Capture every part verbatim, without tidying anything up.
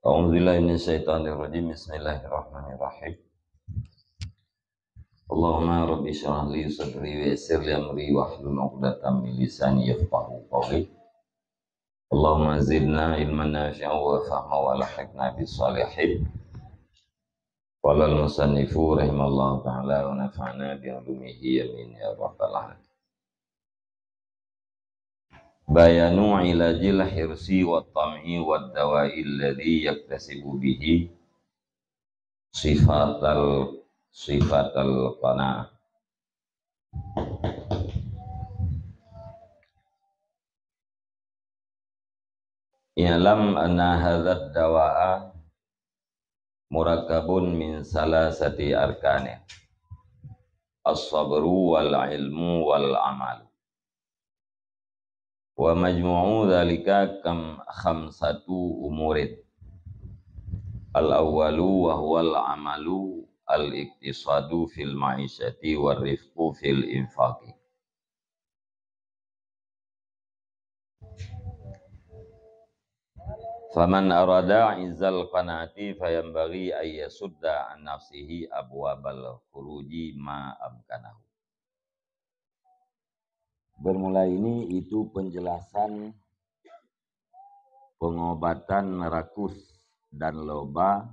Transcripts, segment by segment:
أعوذ بالله من الشيطان الرجيم. بسم الله الرحمن الرحيم. اللهم رب اشرح لي صدري ويسر لي أمري واحلل عقدة من لساني يفقهوا قولي. اللهم زدنا علما نافعا وفهما وألحقنا بالصالحين. قال المصنف رحمه الله تعالى ونفعنا بعلومه آمين يا رب العالمين. بيان علاج الحرص والطمع والدواء الذي يكتسب به صفة ال-، صفة القناعة. اعلم أن هذا الدواء مركب من ثلاثة أركان، الصبر والعلم والعمل. ومجموع ذلك كم-، خمسة أمور. الأول وهو العمل، الاقتصاد في المعيشة والرفق في الإنفاق. فمن أراد عز القناعة فينبغي أن يسد عن نفسه أبواب الخروج ما أمكنه. Bermula ini itu penjelasan pengobatan rakus dan loba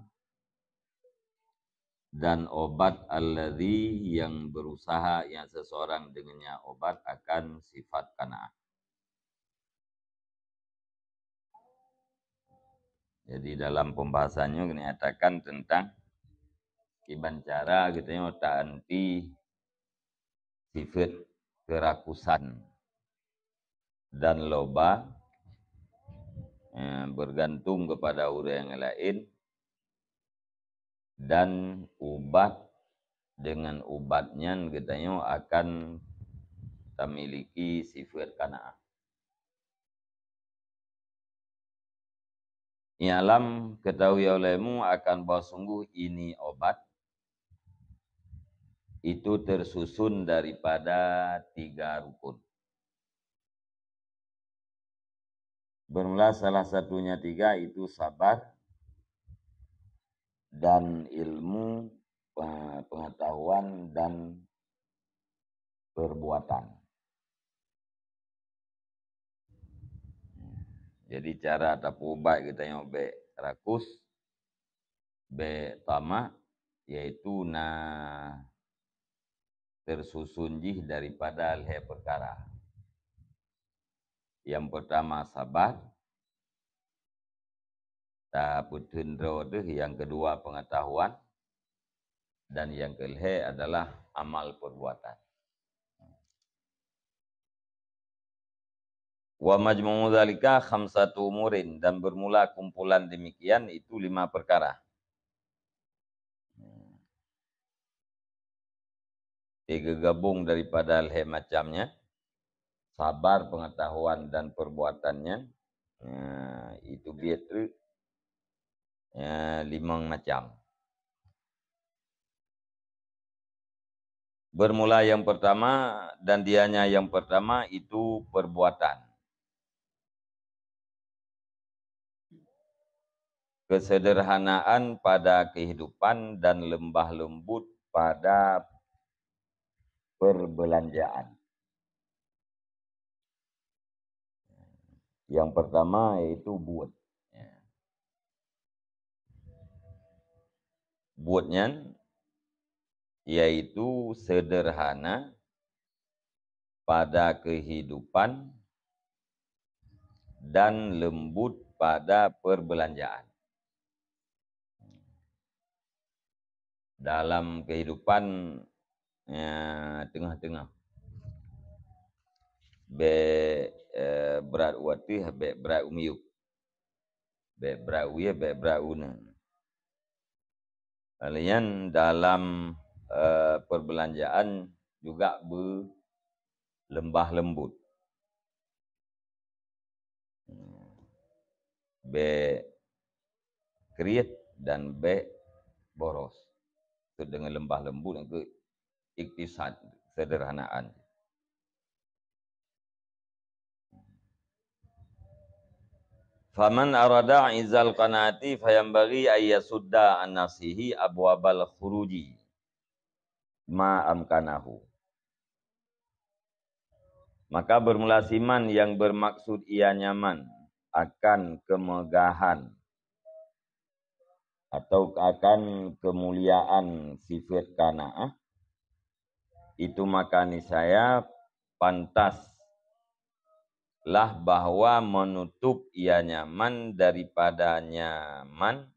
dan obat alladzi yang berusaha, yang seseorang dengannya obat akan sifat qanaah. Jadi dalam pembahasan nyoe geunyatakan tentang kiban cara geutanyoe ta-anti sifat kerakusan dan loba, eh, bergantung kepada ureuëng laén, dan ubat, dengan ubat nyan geutanyoe akan tamiliki sifat qanaah. I'lam, ketahui olehmu akan bahwa sungguh ini obat, itu tersusun daripada tiga rukun. Bermula salah satunya tiga, itu sabar, dan ilmu, pe-, pengetahuan, dan perbuatan. Jadi cara tapeuubat geutanyoe bék rakus, bék tamak, yaitu na tersusun jih daripada lhée peukara. Yang pertama sabar, tapeuteun droe deuh, yang kedua pengetahuan, dan yang kelhée adalah amal perbuatan. Wa majmu'u dzalika khamsatu umurin, dan bermula kumpulan demikian itu lima perkara. Digabung daripada lhée macamnya, sabar, pengetahuan, dan perbuatannya, nah, itu biet treuk, ya, limong macam. Bermula yang pertama, dan dianya yang pertama itu perbuatan. Kesederhanaan pada kehidupan dan lembah lembut pada perbelanjaan. Yang pertama yaitu buet. Ya. Buet nyan yaitu sederhana pada kehidupan dan lembut pada perbelanjaan. Dalam kehidupan, ya, tengah-tengah. Bék, eh, brat u ateueh, bék brat u miyueb. Bék brat u ie, bék brat u uneuen. Lalu nyan dalam, eh, perbelanjaan juga beulembah lembut. Bék kriet dan bék boros. Itu dengan lembah lembut, itu iktisad, sederhanaan. Faman arada izzal qanaati fayanbaghi an yasudda an nafsihi abwabal khuruji ma amkanahu. Maka bermula siman yang bermaksud ia nyaman akan kemegahan atau akan kemuliaan sifat qanaah, itu maka niscaya pantaslah bahwa menutup ia nyaman daripada nyaman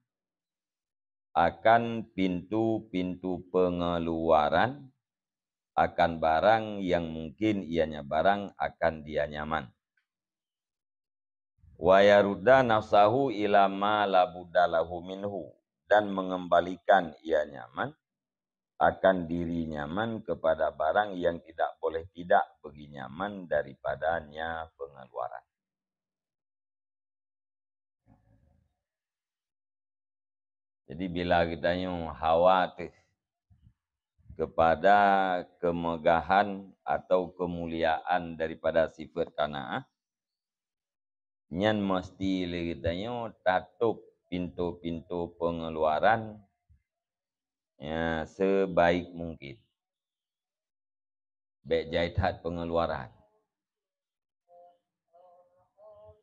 akan pintu-pintu pengeluaran akan barang yang mungkin ianya barang akan dia nyaman. Wa yarudda nafsahu ila ma la budda lahu minhu, dan mengembalikan ia nyaman akan diri nyaman kepada barang yang tidak boleh tidak bagi nyaman daripadanya pengeluaran. Jadi bila geutanyoe hawa teuh kepada kemegahan atau kemuliaan daripada sifat qanaah, nyan meusti lé geutanyoe tatôb pintoe-pintoe peungeuluaran, ya, sebaik mungkin. Bék jai that peungeuluaran.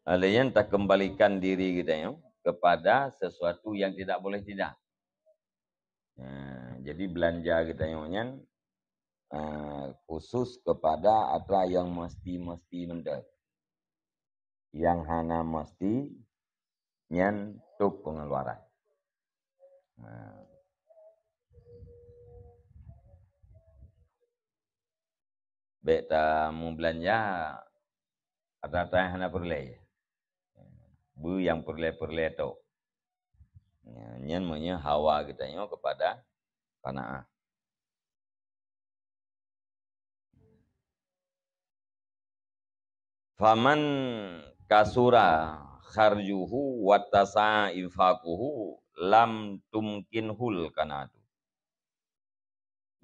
Lé nyan takeumbalikan diri geutanyoe kepada sesuatu yang tidak boleh tidak. Nah, jadi beulanja geutanyoe nyan, eh, khusus kepada atra nyang meusti-meusti mantong. Nyang hana meusti nyan tôb peungeuluaran. Nah. Bék tameubeulanja atra-atra nyang hana peureulée. Beu nyang peureulée-peureulée tok. Nyan meunyoe hawa geutanyoe kepada qanaah. Faman kasura kharjuhu wattasa'a infaquhu lam tumkinhul qanaatu.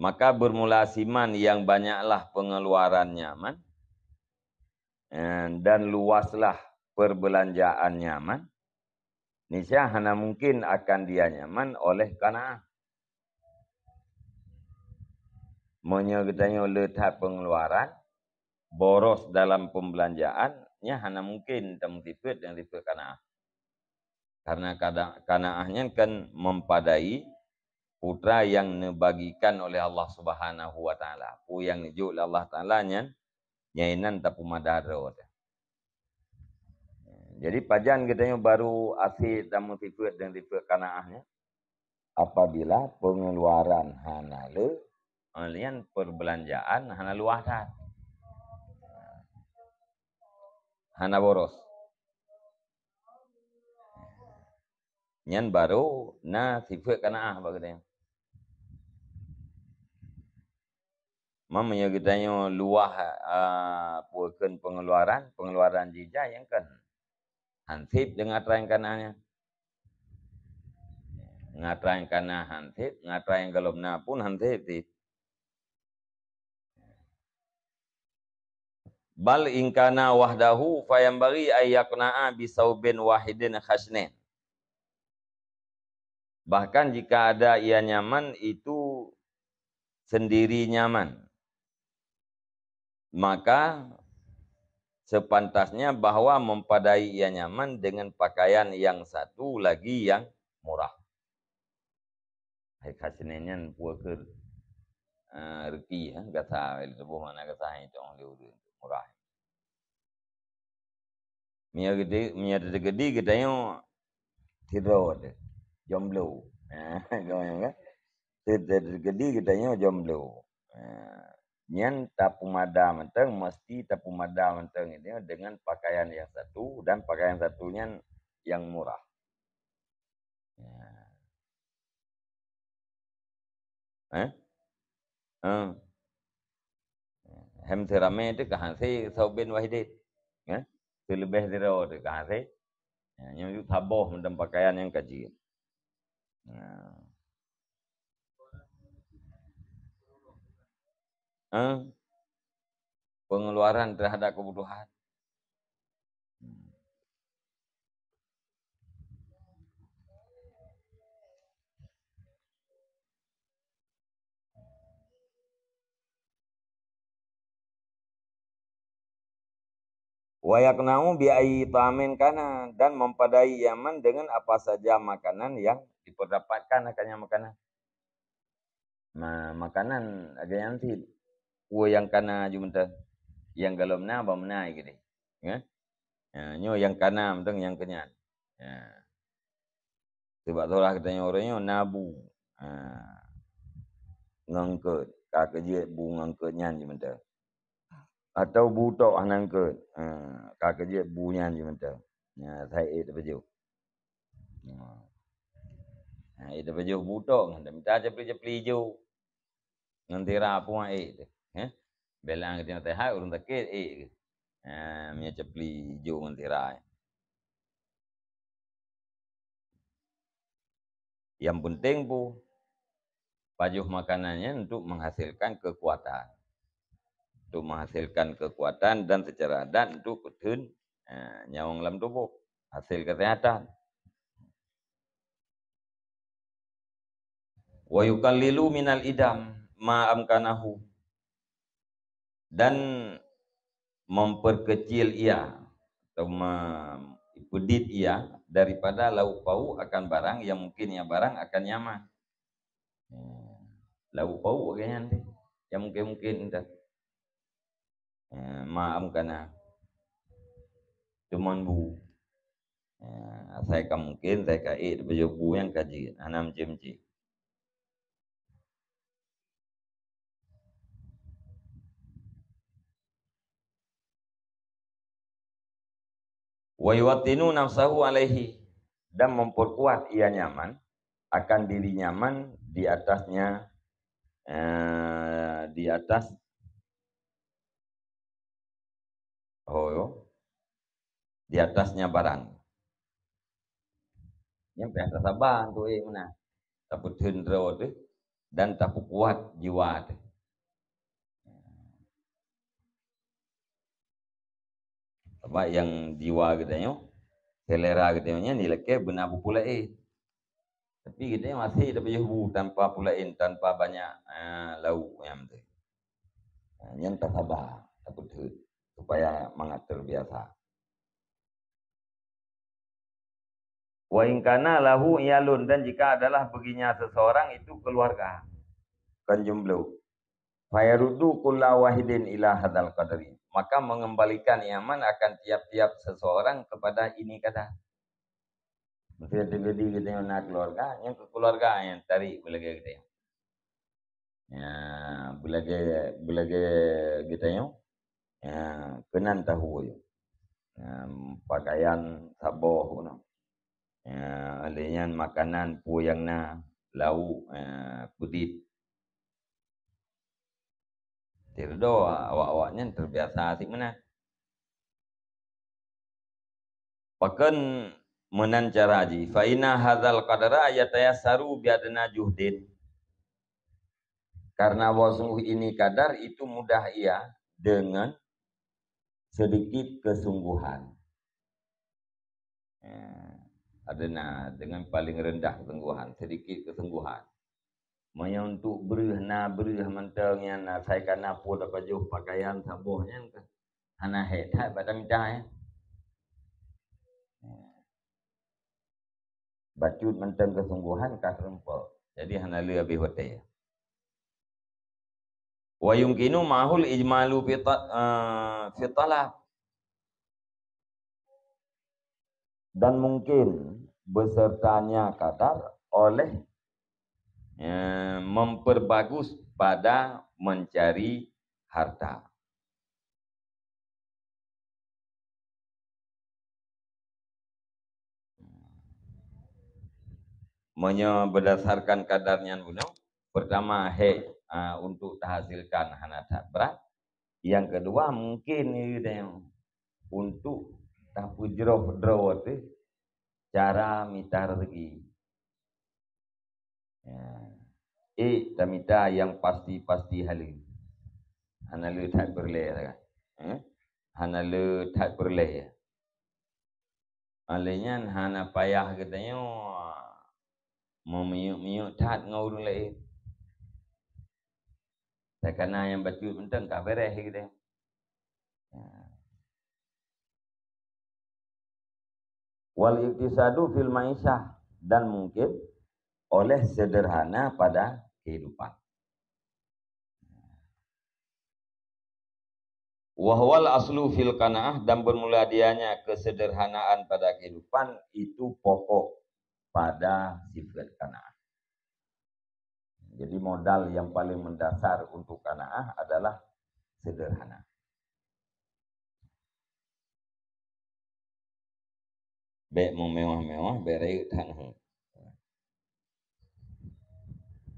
Maka bermula siman nyang banyaklah peungeuluaran nyaman, eh, dan luwaslah peurbelanjaan nyaman, niscaya hana mungkin akan dia nyaman oleh qanaah. Meunyoe geutanyoe le that peungeuluaran, boros dalam peumbelanjaan, nyan hana mungken tameusipeut nyang sipeut qanaah. Karena kada-, qanaah nyan kan mempadai peue nyang neubagikan oleh Allah Subhanahu wa Taala. Peue nyang neujok lé Allah Taala nyan, nyan inan tapeumada droe teuh. Jadi pajan geutanyoe baru asie tameusipeut nyang sipeut qanaah nyan? Apabila peungeuluaran hana le, nyan peurbelanjaan hana luwah that. Hana boros. Nyan baru na sipeut qanaah bak geutanyoe. Meunyoe geutanyoe luwah, a, peue kheun peungeuluaran, peungeuluaran jih jai nyang kheun. Hansip deungon atra nyang kana nyan. Ngon atra nyang kana hansip, ngon atra nyang gohlom na pun hansip sih. Bal in kana wahdahu fayanbaghi an yaqna'a bi saubin wahidin khasnin. Bahkan jika ada ia nyaman, itu sendiri nyaman, maka sepantasnya bahwa mempadai ia nyaman dengan pakaian yang satu lagi yang murah. Hai khasnin nyan peue kheun, eh, reuki, eh, gasa, lé tuboh makna gasa nyang cong lé ureueng murah. Meunyoe geude-, meunyoe teukeudi geutanyoe sidroe teuh, jomblo. Ha, geutanyoe kan? Teu-, teu-, teukeudi geutanyoe jomblo. Ha, nyan tapeumada mantong, meusti tapeumada mantong geutanyoe deungon pakaian nyang satu dan pakaian satu nyan nyang murah. Ya. Eh? Eh. Hem seuramé teuh ka hase saubin wahidin. Eh? Seuleubeh sidroe teuh ka hase. Ya, nyoe yue saboh mantong pakaian nyang ka jeuet. Ya. Eh? Pengeluaran terhadap kebutuhan. Hmm. Wa yaqna'u bi ayyi ta'amin kana, dan mempadai nyaman dengan apa saja makanan yang diperdapatkan akannya makanan. Ma-, makanan agai nyan cit. Peue nyang kana ju mantong. Nyang gohlom na, bah meunan keudeh. Ya? Ya, nyoe nyang kana mantong nyang keunyan. Ya. Sabab salah geutanyoe uroe nyoe na bu. Ha. Ngon eungkôt. Ka keujeuet bu ngon eungkôt nyan ju mantong. Atau bu tok hana eungkôt. Ha. Ka keujeuet bu nyan ju mantong. Ya, sai ék tapajoh. Ha. Ha, ék tapajoh bu tok ngon tamita capli-capli ijo. Ngon tira puang ék teuh. Heh. Bela geutanyoe teuhat ureuëng sakét ék. Ha, meunyoe capli ijo ngon tira. Yang penting pu, pajoh makanan nyan untuk menghasilkan kekuatan. Untuk menghasilkan kekuatan dan secara adat untuk peutheun, eh, nyawöng lam tuboh. Hasil kesehatan. Wa yuqallilu minal idam ma amkanahu. Dan memperkecil ia atau me-, peudit ia daripada lauk pauk akan barang yang mungkin ia barang akan nyaman. Hmm. Lauk pauk akan nyan deh. Yang mungkin-mungkin entah. Eh, ma amkana. Teuma bu. Eh, asai ka mungkin, asai ka ék, tapajoh bu nyang ka jeuet. Hana meucé-meucé. Wa yuwattinu nafsahu alaihi, dan memperkuat ia nyaman, akan diri nyaman di atasnya, eh, di atas, oh, di atasnya barang. Nyan payah tasaba untuk ék meunan. Tapeutheun droe teuh dan tapeukuat jiwa teuh. Sabab nyang jiwa geutanyoe, selera geutanyoe nyan dilakée beuna peupulaén. Tapi geutanyoe asék tapajoh bu tanpa peupulaén, tanpa banyak, ah, lauk nyan teuh. Ah, nyan tasaba, tapeutheun supaya mangat terbiasa. Wa in kana lahu iyalun, dan jika adalah baginya seseorang itu keluarga, kon jomblo, fayaruddu kulla wahidin ila hadzal qadri, maka mengembalikan nyaman akan tiap-tiap seseorang kepada ini kadar. Meusé teujadi geutanyoe na keuluwarga, nyang keu keuluwarga nyang tarék beulagée geutanyoe. Ya, beulagée, beulagée geutanyoe, ya, keunan tahue. Ya, pakaian, saboh, keunan. Ya, lheueh nyan makanan peue nyang na, lauk, ya, peudit. Tirdo awak-awak nyan terbiasa sit meunan. Pakon meunan cara jih, fa inna hadzal qadra yatayassaru bi adna juhdin. Karena bahwa sungguh ini kadar itu mudah ia dengan sedikit kesungguhan. Eh, adna dengan paling rendah kesungguhan, sedikit kesungguhan. Meunyoe untuk breuh na breuh mantong nyan, asai ka na peue tapajoh pakaian saboh nyan ka hana hék that bak tamita, ya. Bacut mantong kesungguhan ka teurumpok. Jadi hana lé habéh watée. Wa yumkinu ma'ahul ijmalu fi ta-, eh, fi talab. Dan mungkin besertanya kadar oleh, eh, memperbagus pada mencari harta. Meunyoe berdasarkan kadar nyan bunoe, pertama, hék, ah, untuk tahasilkan hana that brat. Nyang keudua, mungkin geutanyoe untuk tapeujroh droe teuh cara mita rezeki. Ya. Ék tamita nyang pasti-pasti haleue. Hana le that peureulée, kan? Eh? Hana le that peureulée. Lheueh nyan hana payah geutanyoe meumiyueb-miyueb that ngon ureuëng laén. Takana nyang bacut mantong ka beureh geutanyoe. Ya. Wal iqtisadu fil ma'isyah, dan mungkin oleh sederhana pada kehidupan. Wa huwal aslu fil qanaah, dan bermula dianya kesederhanaan pada kehidupan itu pokok pada sifat qanaah. Jadi modal yang paling mendasar untuk qanaah adalah sederhana. Bék meumewah-mewah, bék rayeuk that.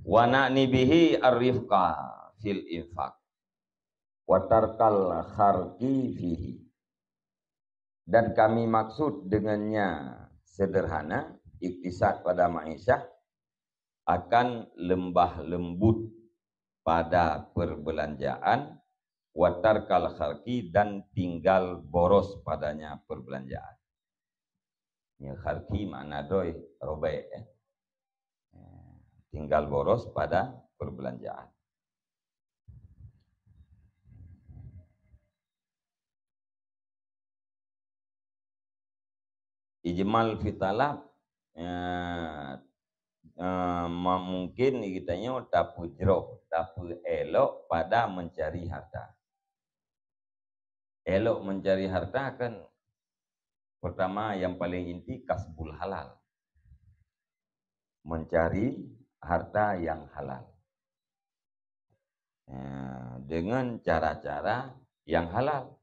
Wa na'ni bihi ar-rifqa fil infaq wa tarkal kharqi fihi. Dan kami maksud dengannya sederhana, iktisad pada ma'isyah, akan lembah lembut pada perbelanjaan, wa tarkal kharqi, dan tinggal boros padanya perbelanjaan. Nyoe kharqi makna droe robek, eh. Tinggal boros pada perbelanjaan. Ijmal fi talab, eh, eh, ma-, mungkin geutanyoe tapeujroh, tapeuelok pada mencari harta. Elok mencari harta kan, pertama, yang paling inti, kasbul halal. Mencari harta yang halal. Ya, dengan cara-cara yang halal.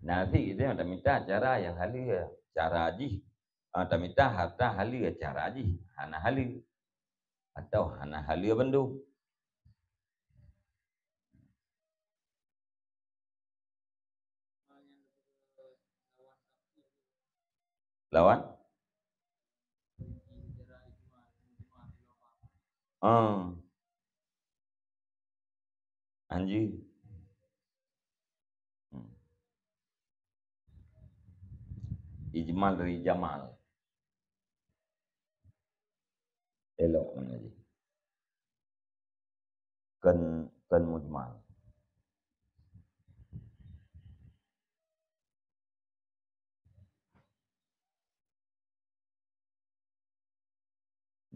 Nah, si dia ada minta cara yang halal, cara jih. Ah, ada minta harta halal, cara jih hana halal. Atau hana halal bandum. Lawan? Ah. Anji. Hmm. Ijmal dari jamal. Elok mana ji? Kan, kan mujmal.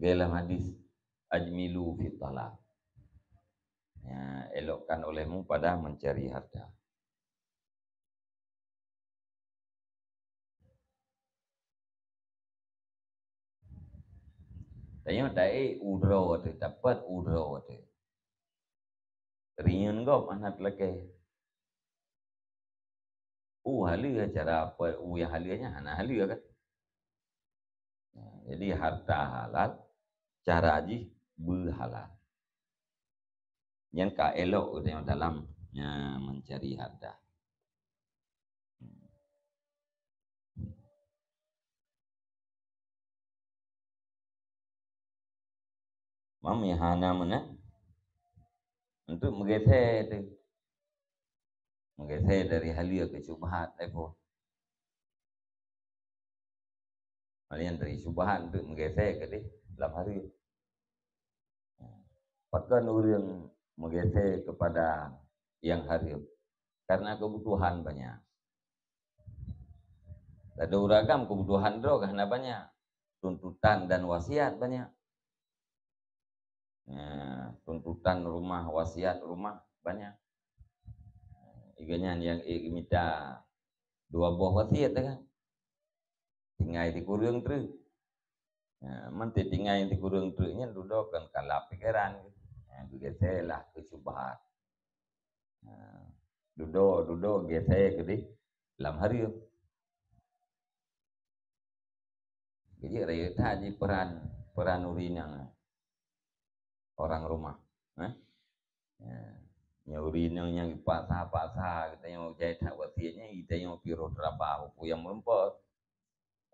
Dalam hadis, "Ajmilu fi talab." Ya, elokkan olehmu pada mencari harta. Tanyoe taék u droe teuh, tapat u droe teuh. Riyeuen gob hana teulakée. U haleue cara apa, u nyang haleue nyan hana haleue kan? Jadi harta halal, cara jih beuhalal. Nyan ka elok geutanyoe dalam, ya, mencari harta. Mami hana meunan. Untuk meugeusé teuh. Meugeusé dari haleue keu syubhat, eh, po. Malian dari syubhat untuk meugeusé keudeh lam haleue. Pakon ureuëng meugeusé kepada nyang hareuem? Karena kebutuhan banyak. Ladôm ureuëng agam kebutuhan droe hana banyak. Tuntutan dan wasiat banyak. Nah, tuntutan rumah, wasiat rumah banyak. Iga nyan nyang ék mita dua boh wasiat kan. Tinggai sikureueng treuk. Nah, meuntée tinggai sikureueng treuk nyan dudoe kan kalap pikeran. Nah, geugeusé lah keu syubhat. Nah, dudoe, dudoe geusé keudeh lam hareuem. Jadi, rayeuk that jih peran, peran ureuëng inong, orang rumah. Eh? Ya. Nyoe ureuëng inong nyang geupasak-pasak, geutanyoe jai that wasiat nyan, geutanyoe piroh teuraba peue nyang meurumpok.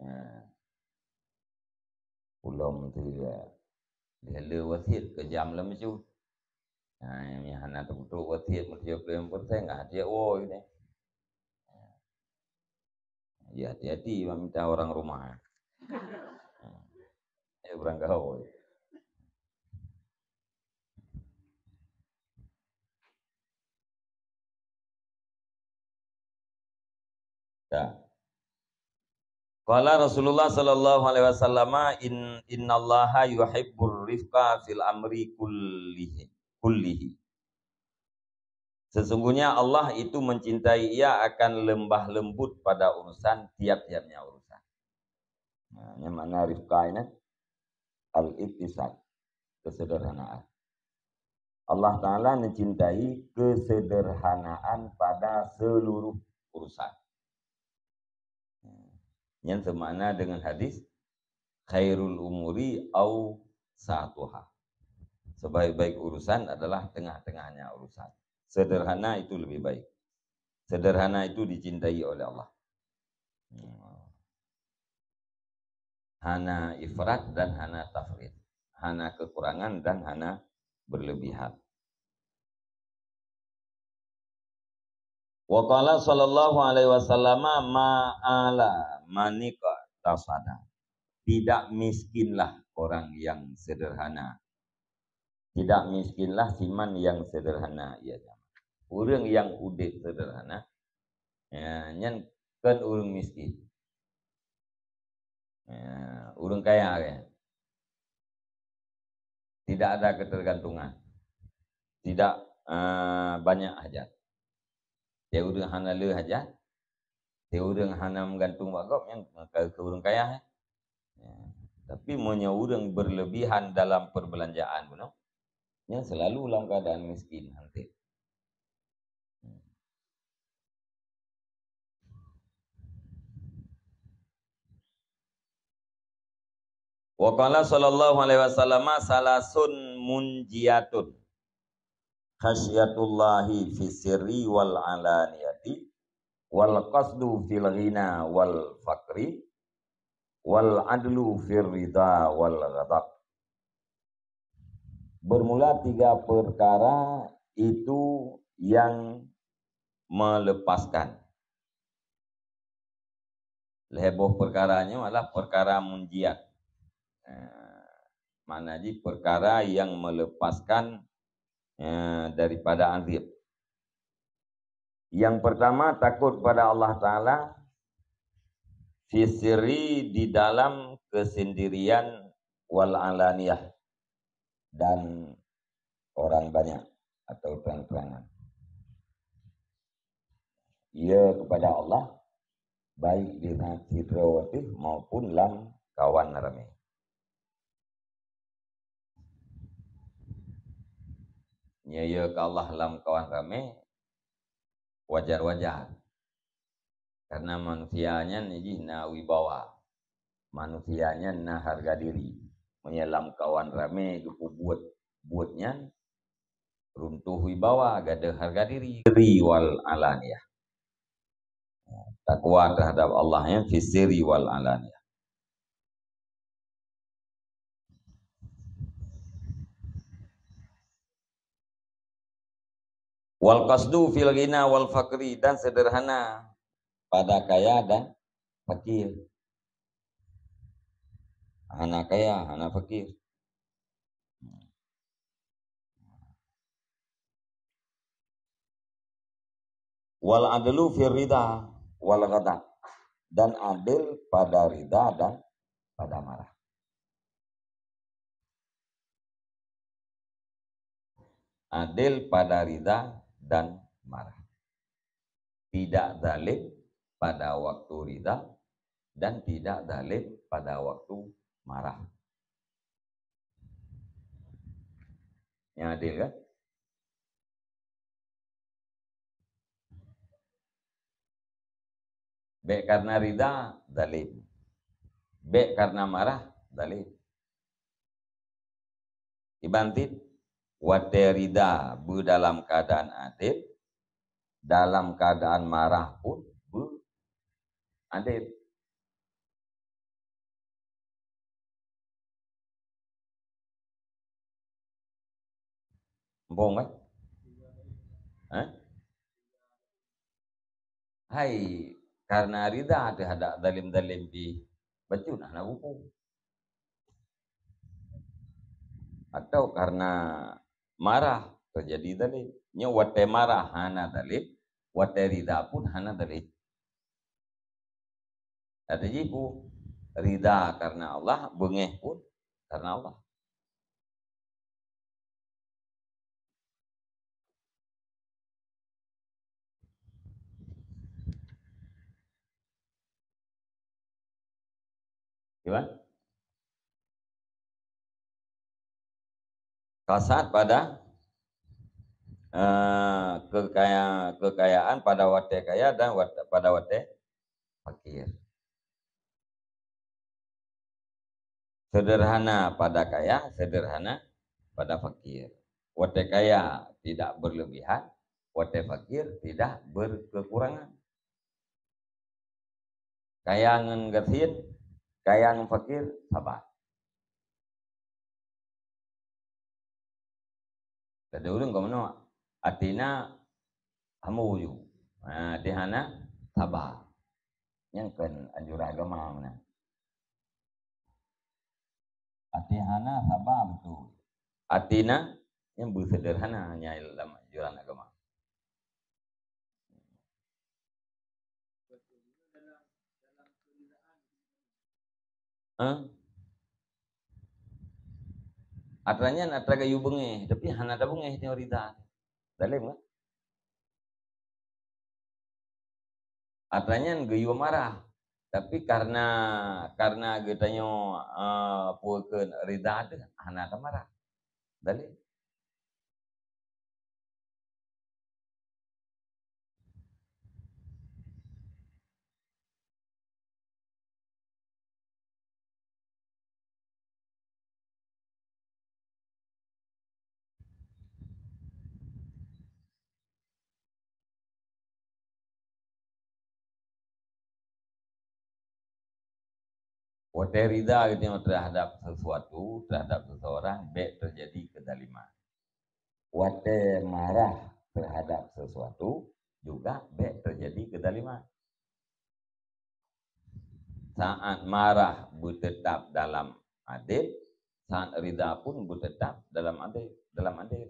Ya. Ulôn teuh, ya. Lheueh le wasiat keu jam lom ju. Ha, nyang hana teupeutôk wasiat meutujoh ploh persen, ah, tiep woe nyan. Ya, hati-hati bak mita orang rumah. Eh, urang gaul. Ka. Qala Rasulullah sallallahu alaihi wasallam, "In, innallaha yuhibbur rifqa fil amri kullihi, kullihi." Sesungguhnya Allah itu mencintai ia akan lembah lembut pada urusan tiap-tiapnya urusan. Nah, ini makna rifqa ini, al-iqtisad, kesederhanaan. Allah Ta'ala mencintai kesederhanaan pada seluruh urusan. Yang semakna dengan hadis, "Khairul umuri au satuha." Sebaik-baik urusan adalah tengah-tengahnya urusan. Sederhana itu lebih baik. Sederhana itu dicintai oleh Allah. Hana ifrat dan hana tafrit. Hana kekurangan dan hana berlebihan. Wa qala sallallahu alaihi wasallam, "Ma ala manika tasada." Tidak miskinlah orang yang sederhana. Tidak miskinlah siman yang sederhana ia nyan. Ureuëng yang udeb sederhana, ya, nyan kon ureuëng miskin. Ya, ureuëng kaya, ya. Tidak ada ketergantungan. Tidak, eh, banyak hajat. Tiap ureuëng hana le hajat, tiap ureuëng hana meugantung bak gob, nyan ka keu ureuëng kaya, eh. Ya. Tapi meunyoe ureuëng berlebihan dalam perbelanjaan bunoe, nyan selalu lam keadaan miskin, hanté. Wa qala sallallahu alaihi wasallam, "Salasun munjiyatun, khasyatullahi fis sirri wal alaniyati, wal qasdu fil ghina wal faqri, wal adlu fir ridha wal ghadab." Bermula tiga perkara itu yang melepaskan. Lhée boh perkara nyoe adalah perkara munjiat. Eh, makna jih perkara yang melepaskan, eh, daripada azab. Yang pertama, takut pada Allah Ta'ala, fi sirri, di dalam kesendirian, wal alaniyah, dan orang banyak atau terang-terangan. Ya, kepada Allah, baik di sidroe ateueh maupun lam kawan ramé. Nyoe ya keu Allah lam kawan ramé, wajar-wajar. Karena manusia nyan jih na wibawa. Manusia nyan na harga diri. Meunyoe lam kawan ramé geupeubuet buet nyan, runtuh wibawa, gadôh harga diri. Sirri wal alaniyah. Takwa terhadap Allah nyan fi sirri wal alaniyah. Wal qasdu fil ghina wal faqri, dan sederhana pada kaya dan fakir. Hana kaya, hana fakir. Wal adlu fir ridha wal ghadab, dan adil pada ridha dan pada marah. Adil pada ridha dan marah. Tidak zalim pada waktu ridha dan tidak zalim pada waktu marah. Yang adil kan? Bék karena ridha, zalim. Bék karena marah, zalim. Iban cit, watée ridha beu dalam keadaan adil, dalam keadaan marah pun beu adil. Muphom kan? Hah? Hai, karena ridha teuhadap zalim-zalim pih, bacut hana muphom. Atau karena marah terjadi zalim. Nyoe watée marah hana zalim, watée ridha pun hana zalim. Ada jibu, rida karena Allah, beungéh pun karena Allah. Gimana? Kasad pada, eh, kekaya-, kekayaan pada watée kaya dan wat-, pada watée fakir. Sederhana pada kaya, sederhana pada fakir. Watée kaya tidak berlebihan, watée fakir tidak berkekurangan. Kaya ngon gasien, kaya ngon fakir, saba. Tadi ureuëng ka meunoe, até na hamba uju. Ha, até hana, saba. Nyang kon anjuran agama meunan. Até hana, saba beutôi. Até na, nyang beusederhana nyang lam anjuran agama. Ha? Atra nyan atra geuyue beungéh, tapi hana tabeungéh nyoe rida. Dalem kan? Atra nyan geuyue marah, tapi karena, karena geutanyoe, eh, peue keu rida teuh hana tamarah. Dalem. Watée rida geutanyoe terhadap sesuatu, terhadap seseorang, bék teujadi keuzaliman. Watée marah terhadap sesuatu, juga bék teujadi keuzaliman. Saat marah beuteutap dalam adil, saat rida pun beuteutap dalam adil, dalam adil.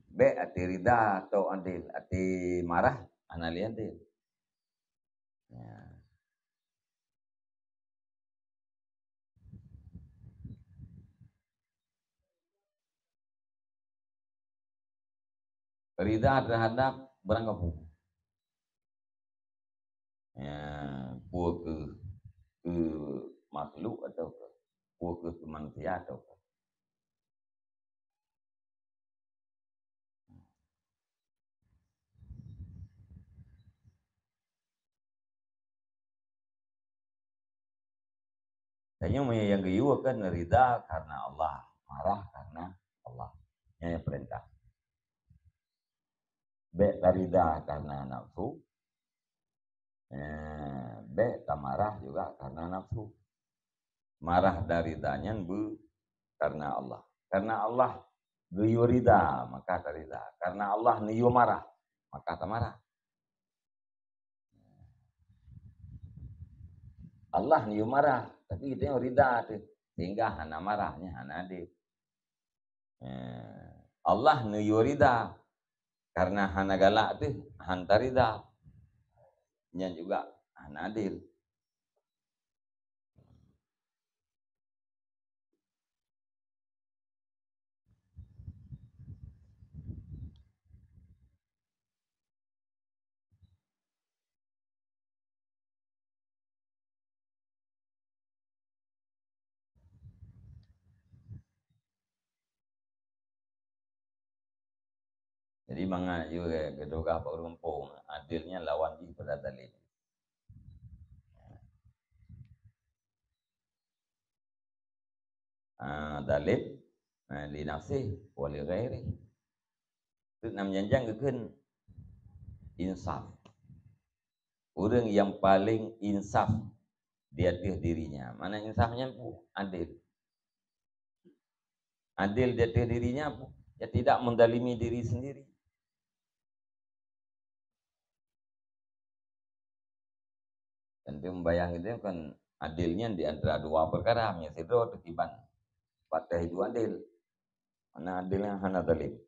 Bék até rida atau adil, até marah hana lé adil. Ya. Rida terhadap barang gapu. Ya, peue keu, keu makhluk atau keu, peue keu, keu manusia atau keu. Tanyoe meunyoe nyang geuyue kan rida karena Allah, marah karena Allah. Nyan nyang peurintah. Bék tarida karena nafsu, eh, bék tamarah juga karena nafsu. Marah dan rida nyan beu karena Allah. Karena Allah geuyue rida, maka tarida. Karena Allah neuyue marah, maka tamarah. Allah neuyue marah, tapi geutanyoe rida teuh, sehingga hana marah, nyan hana adil. Eh, Allah neuyue rida, karena hana galak teuh, han tarida. Nyan juga hana adil. Jadi mangat yue geudoh gah bak ureuëng muphom, adil nyan lawan jih pada zalim. Ah, zalim, ah, li nafsih wa li ghairih. Teuk nam janjang geukheun insaf. Ureuëng nyang paleng insaf di ateueh dirinya. Mana insaf nyan peue? Adil. Adil di ateueh dirinya peue? Ya tidak mendalimi diri sendiri. Tentu membayang itu kan adil nyan di antara dua perkara, meunyoe sidroe teukiban. Patéh itu adil. Mana adil nyang hana zalim.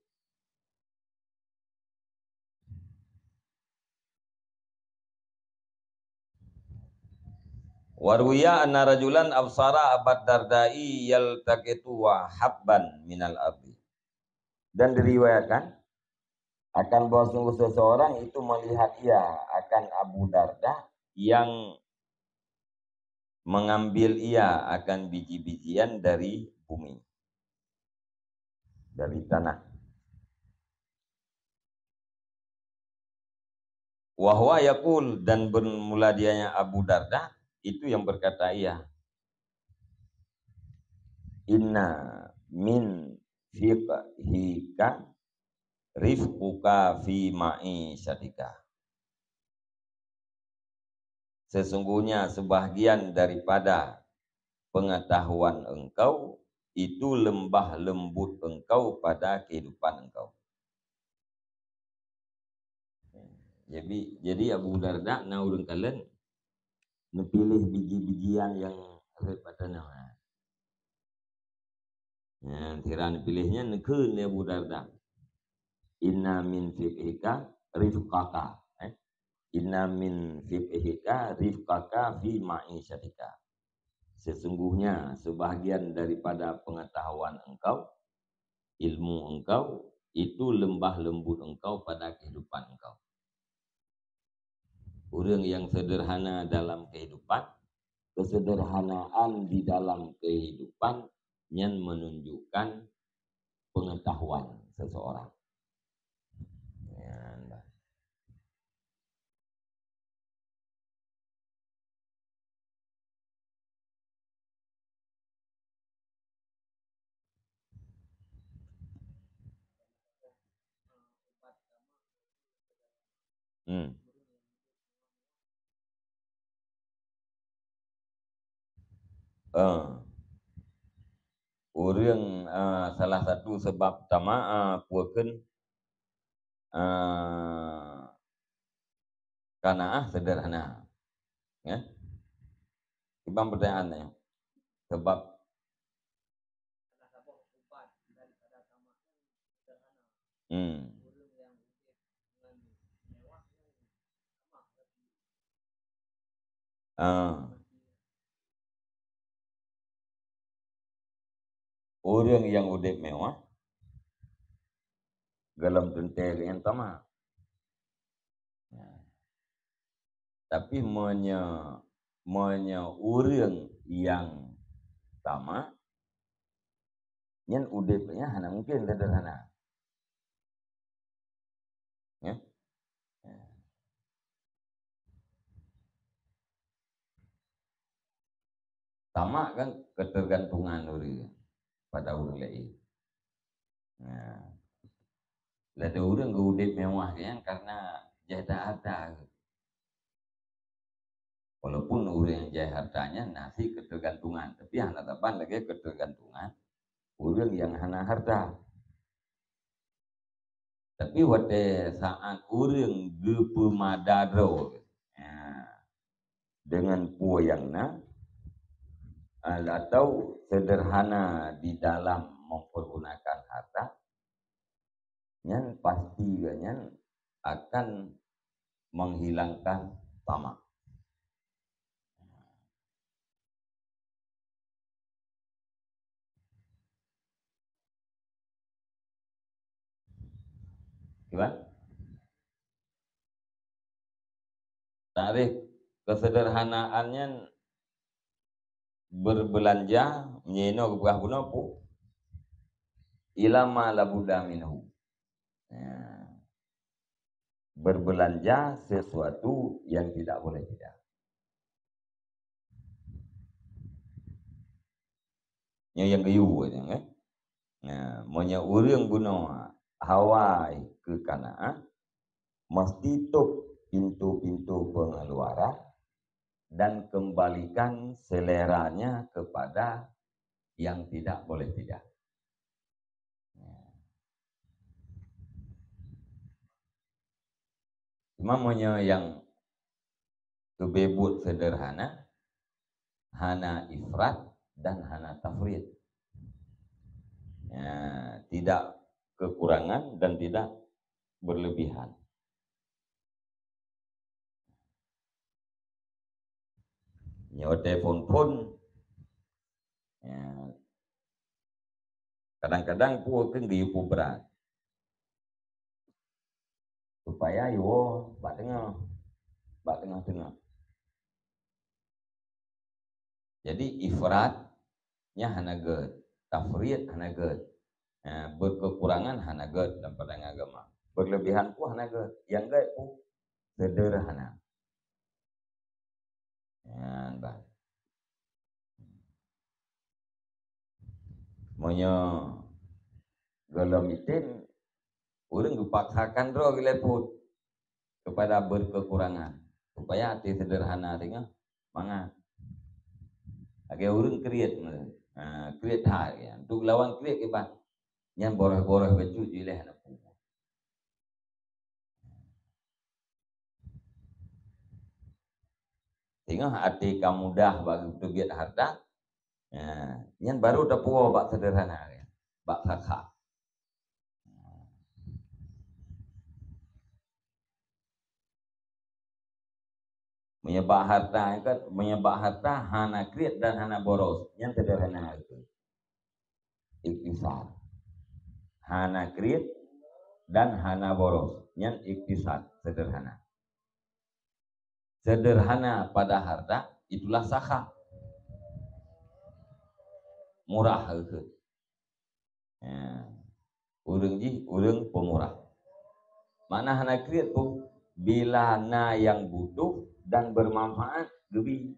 Wa ruwiya anna rajulan absara Abad Dardai yaltaqitu habban minal ardi. Dan diriwayatkan akan bahwa sungguh seseorang itu melihat ia akan Abu Darda yang mengambil ia akan biji-bijian dari bumi, dari tanah. Wa huwa yaqul, dan bermula dianya Abu Darda itu yang berkata ia, "Inna min fiqhika rifquka fi ma'isyatika." Sesungguhnya sebahagian daripada pengetahuan engkau itu lembah lembut engkau pada kehidupan engkau. Jadi, jadi Abu Darda na ureuëng kalon neupiléh biji-bijian nyang rhot bak tanoh. Nah, sira neupiléh nyan neukheun lé Abu Darda. "Inna min fiqhika rifqaka." Eh? "Inna min fiqhika rifqaka fi ma'isyatika." Sesungguhnya sebahagian daripada pengetahuan engkau, ilmu engkau, itu lembah lembut engkau pada kehidupan engkau. Ureuëng yang sederhana dalam kehidupan, kesederhanaan di dalam kehidupan nyan menunjukkan pengetahuan seseorang. Nyan bah. Hmm. Eh, ureuëng, eh, salah satu sebab tamak, eh, peue kheun, eh, kanaah sederhana. Ya. Kiban pertanyaan nyoe. Sebab Hmm. Ah. Ureuëng nyang udeb mewah, gohlom teuntée geuh nyang tamak. Nah. Tapi meunyoe, meunyoe ureuëng nyang tamak, nyan udeb nyan hana mungken sederhana. Ya? Tamak kan ketergantungan ureuëng pada ureuëng laén. Nah, lada ureuëng geuudeb mewah nyan karena jai that harta. Walaupun ureuëng nyang jai harta nyan na sit ketergantungan, tapi hana saban lagée ketergantungan ureuëng nyang hana harta. Tapi watée saat ureuëng geupeumada droe, ya, dengan peue nyang na, atau sederhana di dalam mempergunakan harta, nyan pasti geuh nyan akan menghilangkan tamak. Kiban? Takrif kesederhanaan nyan berbelanja, meunyoe inoe geupeugah bunoe peue? Ila ma la budda minhu. Ya. Berbelanja sesuatu yang tidak boleh tidak. Nyoe nyang geuyue nyan, eh. Nah, meunyoe ureuëng bunoe hawa keu kanaah, mesti tôb pintu-pintu pengeluaran dan kembalikan seleranya kepada yang tidak boleh tidak. Cuma meunyoe nyang geubeuet sederhana, hana ifrat dan hana tafrit. Ya, tidak kekurangan dan tidak berlebihan. Nyoe telepon phon. Ya. Kadang-kadang peue keuh geuyue peubrat. Supaya yue bak teungoh, bak teungoh-teungoh. Jadi ifrat nyan hana gét, tafrit hana gét. Eh, berkekurangan hana gét dalam pandangan agama. Berlebihan pun hana gét. Nyang gét pun sederhana. Nyan bah. Meunyoe gohlom item, ureuëng geupaksakan droe geulepot kepada berkekurangan, supaya até sederhana singoh mangat. Lagée ureuëng kriet, ha, kriet that, ya. Untuk lawan kriet kiban, nyan boroh-boroh bacut jileh aneuk pubuet. Singoh até ka mudah bak teubiet harta, ya, nyan baru tapuwoe bak sederhana, ya, bak sakhah. Meunyoe bak harta, kan, meunyoe bak harta hana kriet dan hana boros, nyan sederhana itu. Iktisad. Hana kriet dan hana boros, nyan iktisad, sederhana. Sederhana pada harta itulah sakhah. Murah, kheun. Ya. Ureuëng jih ureuëng pemurah. Makna hana kriet pun, bila na nyang butuh dan bermanfaat, geubri.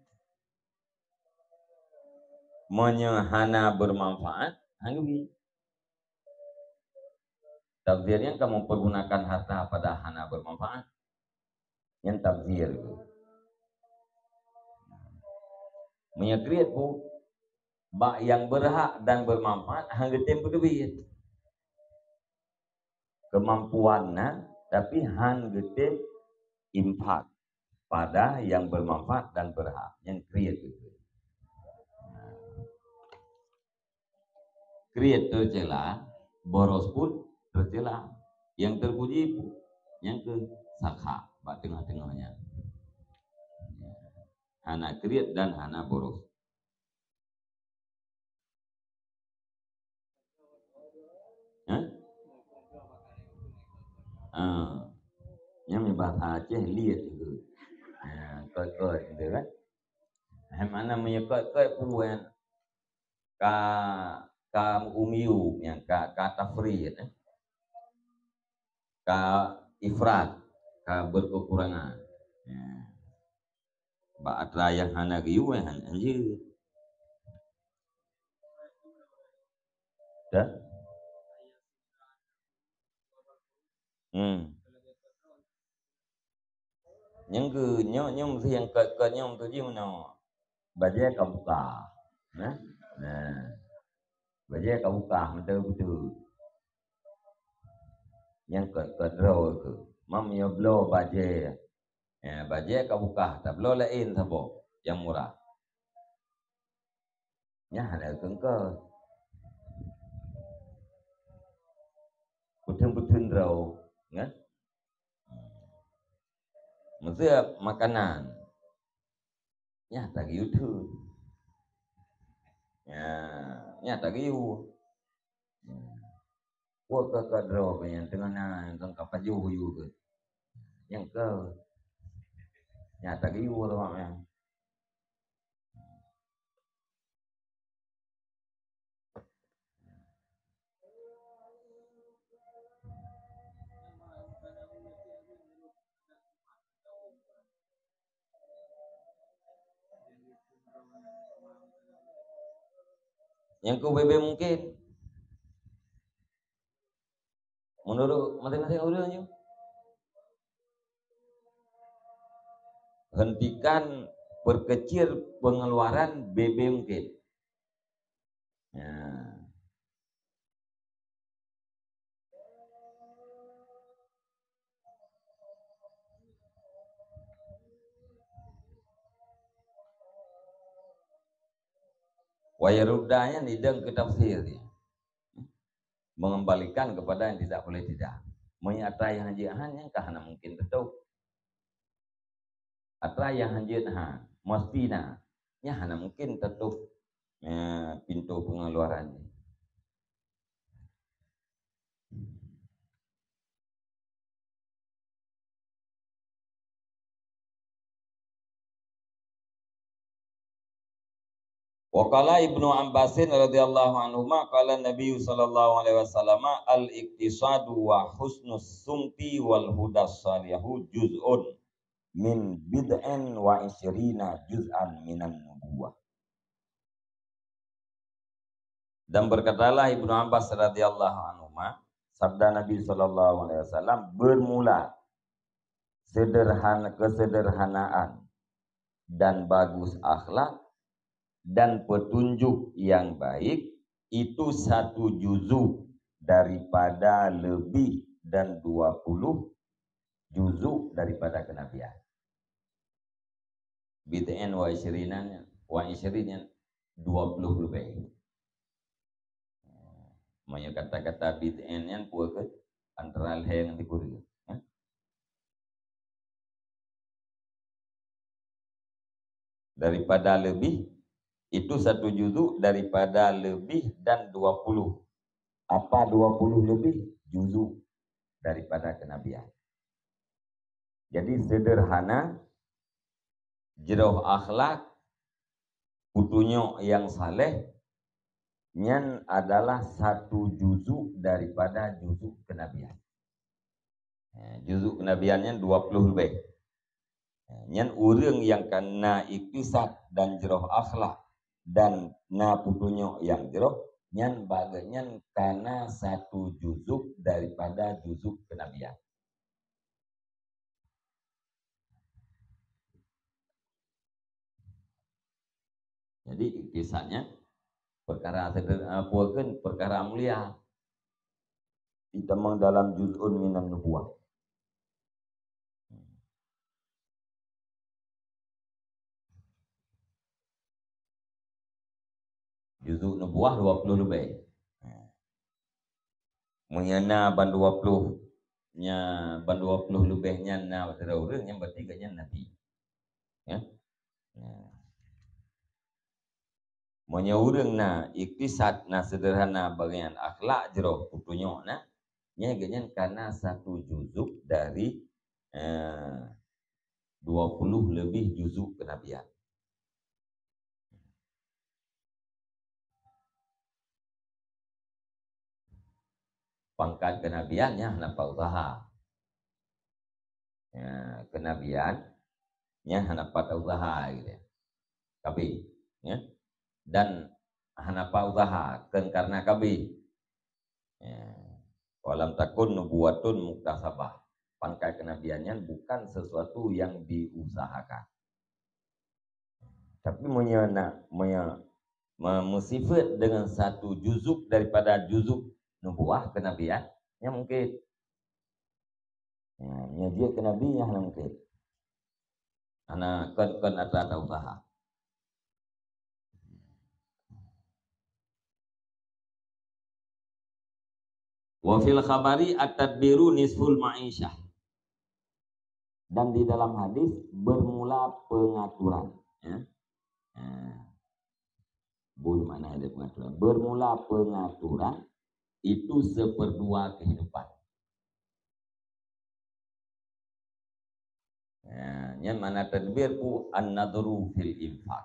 Meunyoe hana bermanfaat, hana geubri. Tabzir nyan ka mempergunakan harta pada hana bermanfaat. Nyan tabzir. Meunyoe kriet pun, bak nyang berhak dan bermanfaat, hana geutem peuteubiet. Kemampuan na, tapi hana geutem infak pada nyang bermanfaat dan berhak. Nyan kriet. Kriet teucela, boros pun teucela. Nyang teupuji pun, nyang keu sakhah bak teungoh-teungoh nyan. Hana kriet dan hana boros. Hah? Ah. Nyan bahasa Aceh liet tu. Ha, kot-kot gitu kan. Hai mana meunyoe kot-kot pun ka, ka umiu, nyang ka, ka tafrit, eh. Ka ifrat, ka berkekurangan. Ya. Bak atra nyang hana geuyue, eh, hana jeuet. Dah? Hmm. Nyang keu nyoe, nyoe meusi nyang kot-kot nyoe meutuji meunoe. Bajée ka buka. Nah. Nah. Bajée ka buka, meuteue beutôi. Nyang kot-kot droe keu. Mam nyoe bloe bajée. Ya, bajée ka buka, tabloe laén saboh nyang murah. Nyan hana keungkot. Peuteun-peuteun droe, kan? Meuseup makanan. Nyan tagiu teun. Nyan, nyan tagiu. Nyan. Buet keu-keu droe nyang teungoh na, nyang ka pajoh yue keu. Nyang keu. Nyan tagiu awak nyan. Nyang keu bebe mungken. Menurut masing-masing ureuëng nyoe. Hentikan perkecil pengeluaran bebe mungken. Ya. Wa yarudda nyan idong keu tafsir. Mengembalikan kepada yang tidak boleh tidak. Meunyoe atra nyang jeuet han, nyan ka hana mungkin teutôb. Atra nyang han jeuet han, meusti na. nyan hana mungkin tatup, eh, pintoe pengeluaran jih. Wa qala Ibnu Abbasin radhiyallahu anhuma, qala Nabi sallallahu alaihi wasallam, "Al-iqtisadu wa husnus sumti wal hudas salihu juz'un min bid'in wa isyrina juz'an minan nubuwah." Dan berkatalah Ibnu Abbas radhiyallahu anhuma, sabda Nabi sallallahu alaihi wasallam, bermula sederhana, kesederhanaan dan bagus akhlak dan petunjuk yang baik itu satu juzuk daripada lebih dan dua puluh juzuk daripada kenabian. Bid'in wa isyrina, wa isyrina dua puluh leubeh. Meunyoe kata-kata bid'in nyan peue keuh? Antara lhèe ngon sikureueng, eh? Daripada lebih, itu satu juzuk daripada lebih dan dua puluh. Apa dua puluh lebih? Juzuk daripada kenabian. Jadi sederhana, jroh akhlak, peutunyok nyang saleh, nyan adalah satu juzuk daripada juzuk kenabian. Eh, juzuk kenabian nyan dua puluh leubeh. Eh, nyan ureueng nyang ka na iktisad dan jroh akhlak dan na peutunyok nyang jroh, nyan bak geuhnyan ka na satu juzuk daripada juzuk kenabian. Jadi, iktisadnya perkara seder-, apa kan, perkara mulia. Ditamong dalam juz'un minan nubuwah. Juzuk nubuwah dua puluh leubeh. Meunyoe na ban dua puluh, nya ban dua puluh leubeh nyan na sidroe ureueng, nyan berarti gobnyan nabi. Ya. Ya. Meunyoe ureueng na iktisad, na sederhana, bagian akhlak jroh, peutunyok na, nyan gobnyan ka na satu juzuk dari, eh, dua puluh lebih juzuk kenabian. Pangkat kenabian nyan hana pat useuha. Ya, kenabian nyan hana pat useuha gitu. Kabeh, ya. Dan hana pat useuha, kon karena kabeh. Ya. Walam takun nubuwatun muktasabah. Pangkat kenabian nyan bukan sesuatu yang diusahakan. Tapi meunyoe na, meunyoe me-, meusifeut dengan satu juzuk daripada juzuk nubuwah kenabian, nyan mungkin. Ya, meunyoe jeuet keu nabi, nyan hana mungkin. Hana, kon, kon ata-ata useuha. Wa fil khabari at-tadbiru nisful ma'isyah. Dan di dalam hadis, bermula pengaturan, ya. Nah, bui makna ada pengaturan. Bermula pengaturan itu seperdua kehidupan. Nah, nyan makna tadbir pu an-nadhru fil infaq.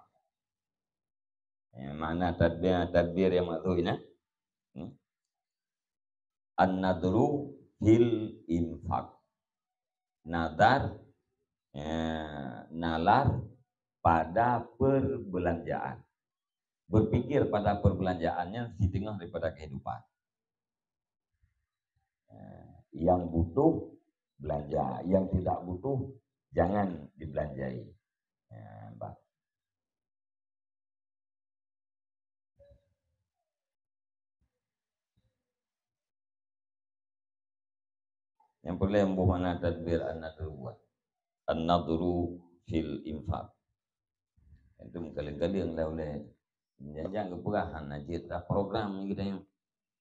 Ya, makna tadbir, tadbir nyang maksud nyan, hmm? An-nadhru fil infaq. Nadhar, ya, nalar pada perbelanjaan. Berpikir pada perbelanjaan nyan siteungoh daripada kehidupan. Ya, yang butuh, belanja. Yang tidak butuh, jangan dibelanjai. Ya, bah. Nyang peureulèe boh makna tadbir an-nadhru. An-nadhru fil infaq. Itu meukaleng-kaleng lah ulèe. Janjan geupeugah hana jeuet dah program geutanyoe.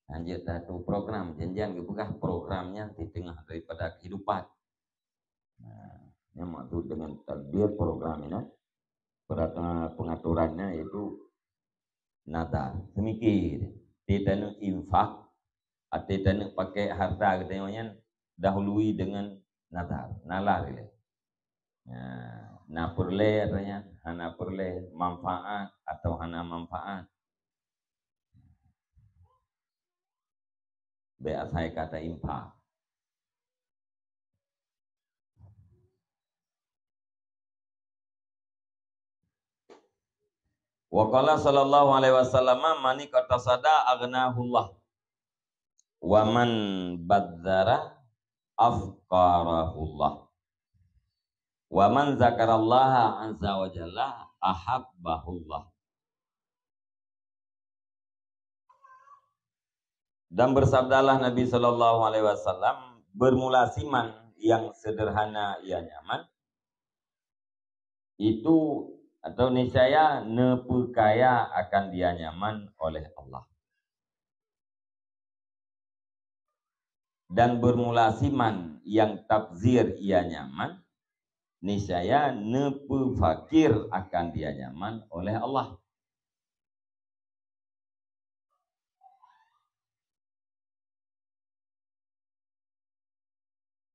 Hana jeuet dah tu program. Janjan geupeugah program nyan di teungoh daripada kehidupan. Nah, nyan maksud dengan tadbir program ini. Peraturan pengaturannya itu nazar. Semikhén, até taneuk infak, até taneuk pakai harta geutanyoe nyan dahului dengan nazar, nalar ilée. Nah, na peureulée atau nyan hana peureulée, manfaat atau hana manfaat. Bék asai ka tainfak. Wa qala sallallahu alaihi wasallam, "Man iqtasada aghnahullah, wa man badzara afqarahullah, wa man dzakarallaha azza wa jalla ahabbahullah." Dan bersabdalah Nabi sallallahu alaihi wasallam, "Bermula siman yang sederhana ia nyaman, itu atau niscaya neupeukaya akan dia nyaman oleh Allah. Dan bermula siman yang tabzir ia nyaman, niscaya neupeufakir akan dia nyaman oleh Allah."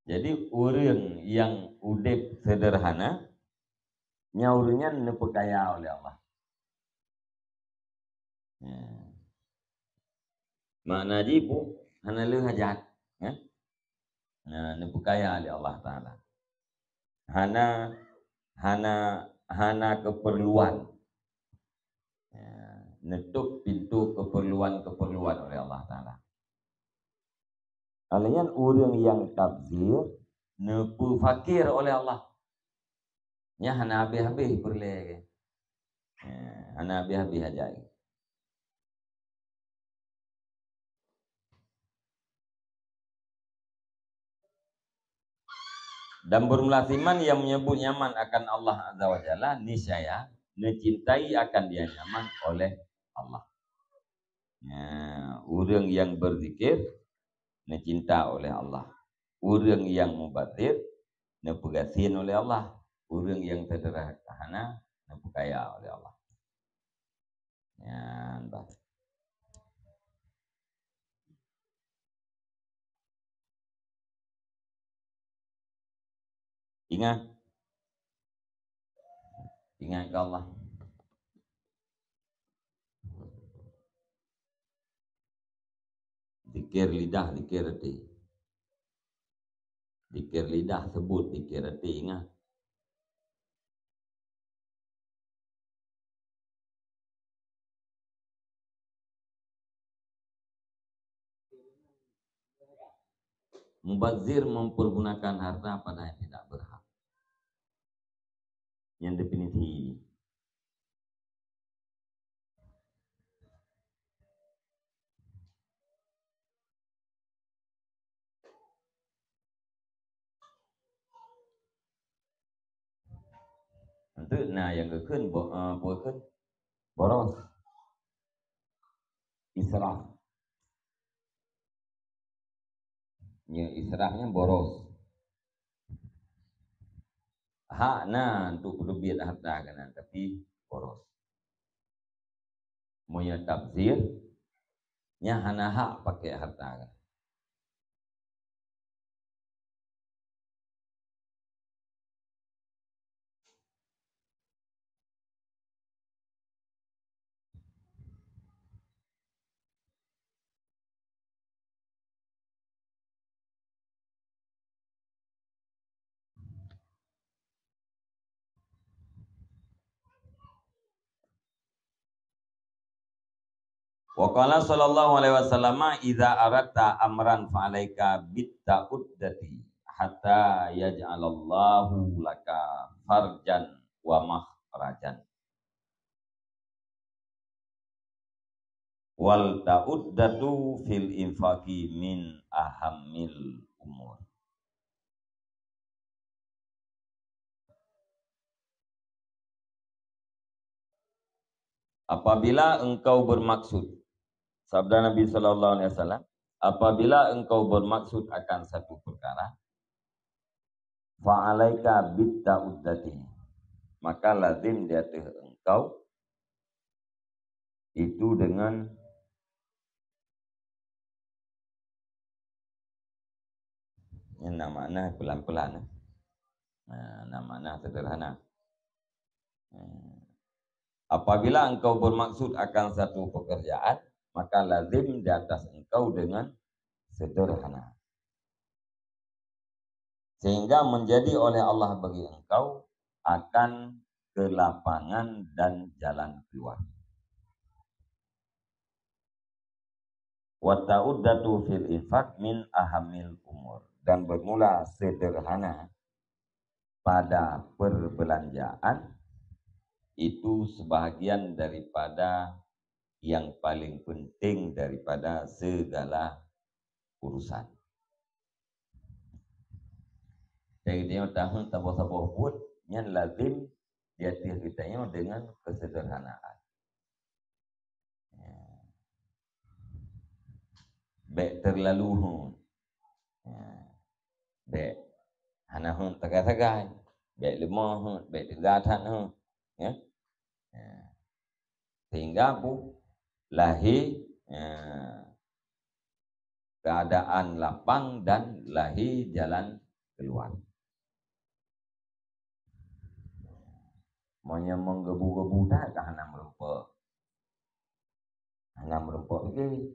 Jadi, ureuëng nyang udeb sederhana, nyan ureuëng nyan neupeukaya oleh Allah. Ya. Makna jih peue? Hana le hajat, ya. Nah, neupeukaya lé Allah Taala. Hana, hana, hana keperluan. Ya, neutôp pintoe keperluan-keperluan oleh Allah Taala. Alèh nyan ureuëng nyang tabzir neupeufakir oleh Allah. Nyan hana habéh-habéh peureulée. Ya, hana habéh-habéh hajat. Dan bermula siman yang menyebut nyaman akan Allah Azza wa Jalla, niscaya neucintai akan dia nyaman oleh Allah. Ya, ureuëng nyang berzikir neucinta oleh Allah. Ureuëng nyang mubazir neupeugasien oleh Allah. Ureuëng nyang sederhana neupeukaya oleh Allah. Nyan bah. Ingat. Ingat keu Allah. Zikir lidah, zikir até. Zikir lidah sebut, zikir até ingat. Mubazir mempergunakan harta pada yang tidak berhak. Nyan definisi. Enteuk na nyang geukheun bo-, eh, peue kheun? Boros. Israf. Nyoe israf nyan boros. Hak na untuk peuteubiet harta keunan, tapi boros. Meunyoe tabzir, nyan hana hak pakai harta keunan. Wa qala sallallahu alaihi wasallam, "Idza aradta amran fa alaika bit ta'uddati hatta yaj'alallahu laka farjan wa makhrajan." Wal ta'uddatu fil infaqi min ahammil umur. Apabila engkau bermaksud, sabda Nabi sallallahu alaihi wasallam, apabila engkau bermaksud akan satu perkara, fa alaika bit ta'uddati. Maka lazim di ateueh engkau itu dengan, nyan na makna pelan-pelan, eh. Nah, na makna sederhana. Eh, apabila engkau bermaksud akan satu pekerjaan, maka lazim di atas engkau dengan sederhana. Sehingga menjadi oleh Allah bagi engkau akan kelapangan dan jalan keluar. Wa ta'uddatu fil infaq min ahamil umur. Dan bermula sederhana pada perbelanjaan itu sebahagian daripada yang paling penting daripada segala urusan. Jadi, geutanyoe tahun saboh-saboh buet nyan lazim di ateueh geutanyoe dengan kesederhanaan. Ya. Bèk terlalu hot. Ya. Bèk hana hot sagai-sagai. Bèk leumah hot, bèk teuga that hot. Ya. Ya. Sehingga bu lahé, ya, keadaan lapang dan lahé jalan keluar. Meunyoe meugebu-gebu that ka hana meurumpok. Hana meurumpok lagi.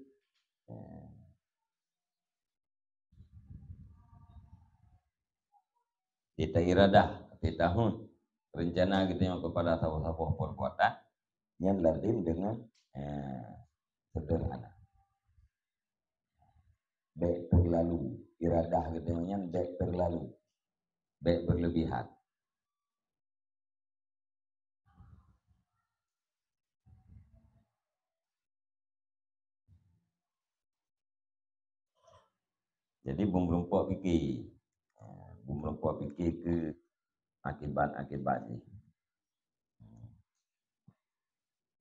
Kita iradah, kita hut rencana geutanyoe kepada saboh-saboh perbuatan, nyan lazim dengan, eh, sederhana. Bèk terlalu, iradah geutanyoe nyan bèk terlalu, bèk berlebihan. Jadi, beumeurumpok pike. Ha, beumeurumpok pike keu akibat-akibat jih.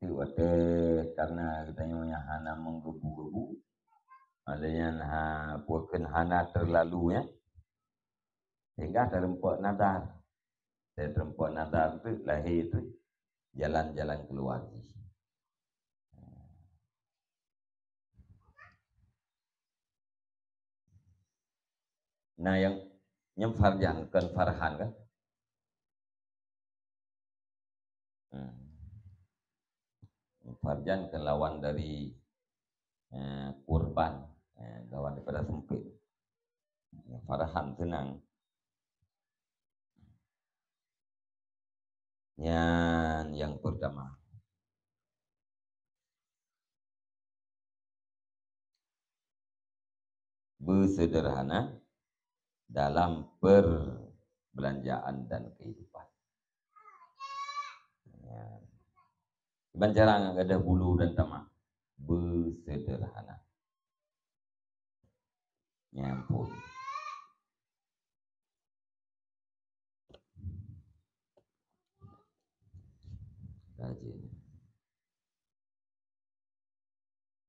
Ti watèe karena geutanyoe nyang hana meugebu-gebu, lheuh nyan ha, peue kheun hana terlalu, ya. Sehingga teurumpok nazar. Teurumpok nazar tu lahé tu jalan-jalan keluar jih. Nah, nyang, nyang Farjan, kon Farhan kan? Hmm. Farjan kan lawan dari, eh, kurban, eh, lawan daripada sempit. Farhan seunang. Nyan nyang pertama. Beuseudeurhana dalam perbelanjaan dan kehidupan. Nyan. Kiban cara ngon gadôh bulu dan tamah. Beuseudeurhana. Nyan phôn. Rajin.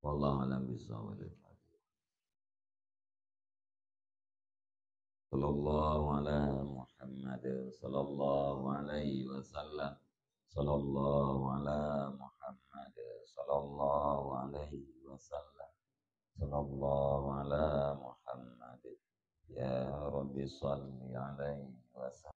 Wallahu a'lam bishawab. Sallallahu ala Muhammad, sallallahu alaihi wasallam. Sallallahu ala Muhammad, sallallahu alaihi wasallam. Sallallahu ala Muhammad. Ya Rabbi, salli alaihi wasallam.